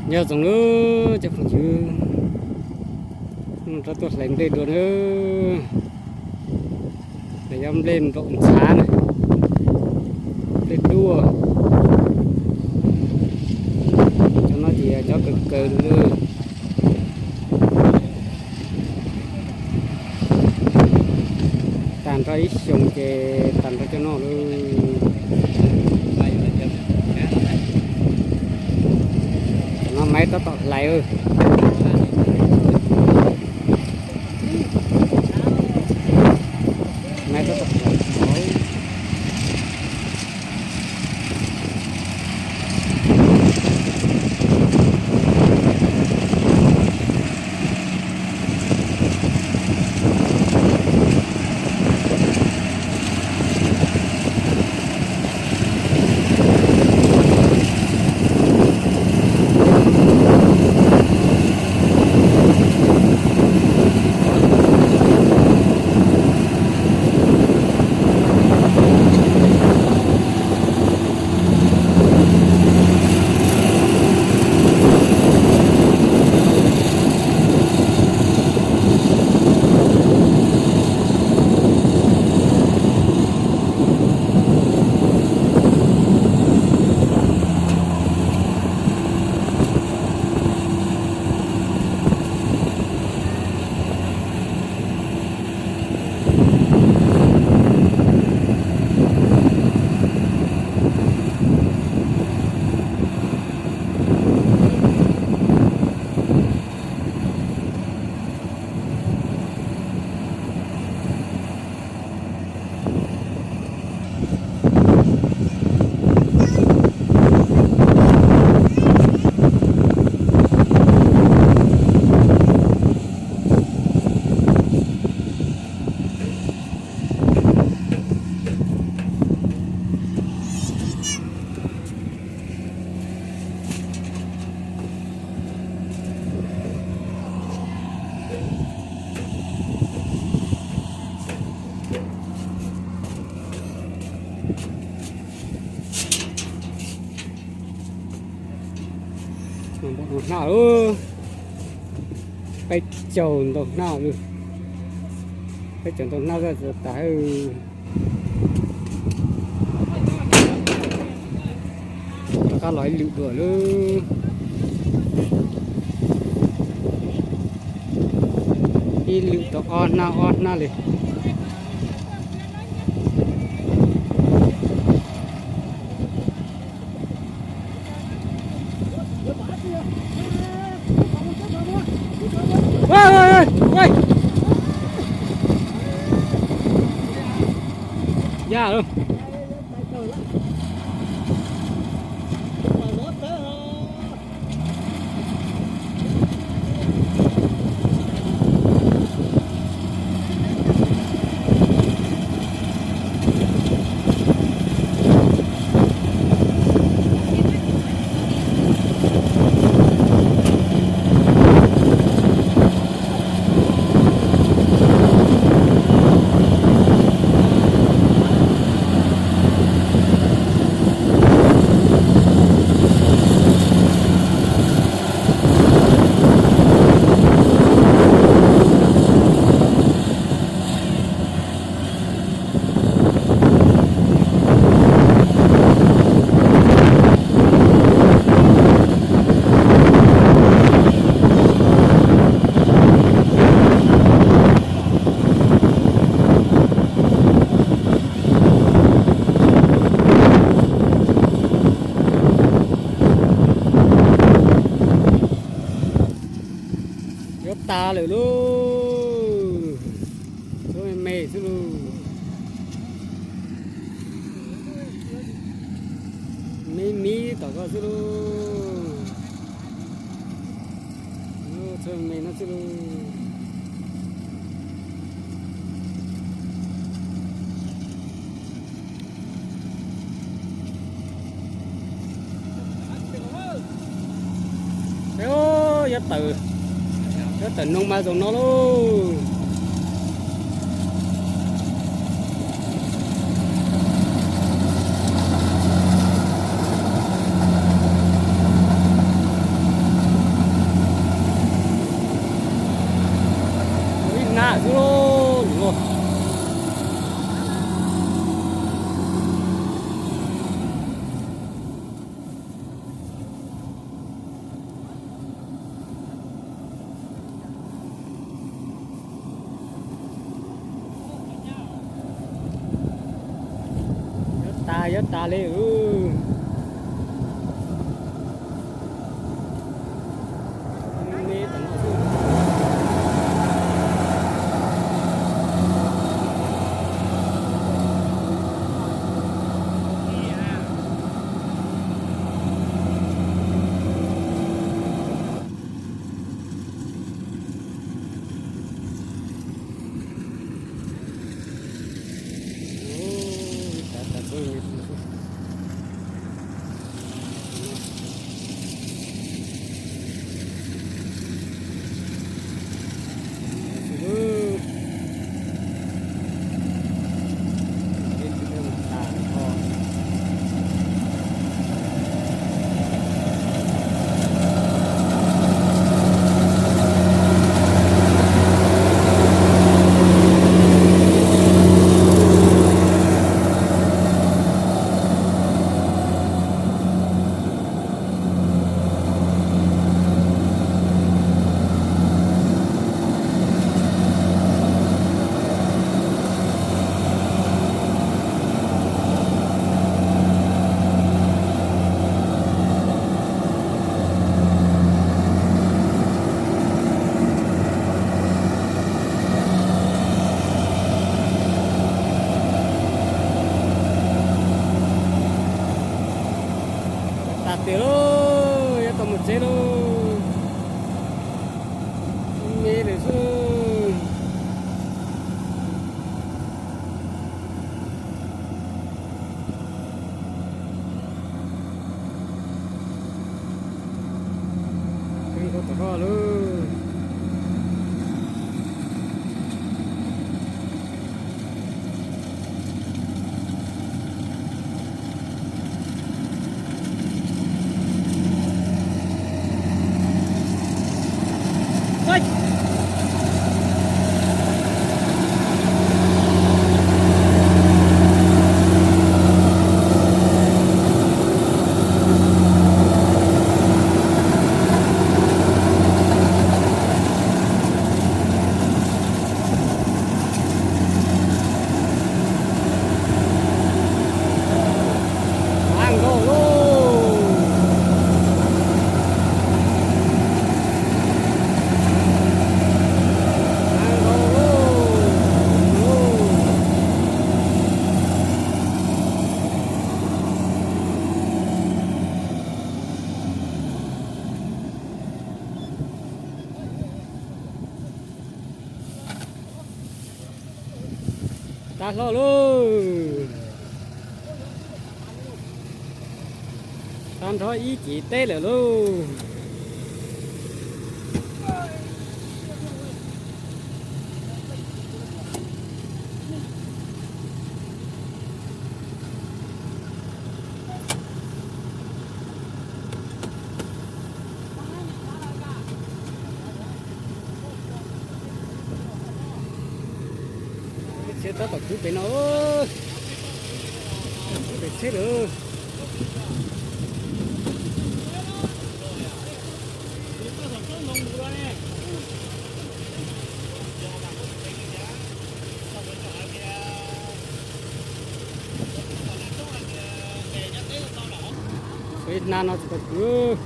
Nyob zoo nawb cov phooj ywg, rov tuaj hlais nplej dua nawb. Nov yog nplej nplaum ntxhav na, nplej duaj. Cov no ces yog cov kawg kawg li. Tag nrho ib xyoos ces tag nrho cov no lawm. Cov no maiv tab tom hlais. Maiv tab tom hlais. Npau hnab, peb caug ntau hnab, peb caug ntau hnab tas. Rov qab los ib lwm dua lawm. Ib lwm tau ob hnab ob hnab li. Ya lawm. Yuav tas lawm lauj. Tshuav me me xwb lauj. Me me tom ko xwb lauj. Tshuav me me no xwb lauj. Yuav tawm, yuav tawm noog mas zaum no lauj. Tas li. Tas tiag lauj, yuav tau mus tsev lauj. Me lawm xwb. Peb nkauj tom roj lauj. Tag hlo lauj. Tag nrho ib cim teb lawm lauj. Tsheb tab tom kwv pem no, kwv pem tsheb lawm. Ib hna no tsis tau kwv.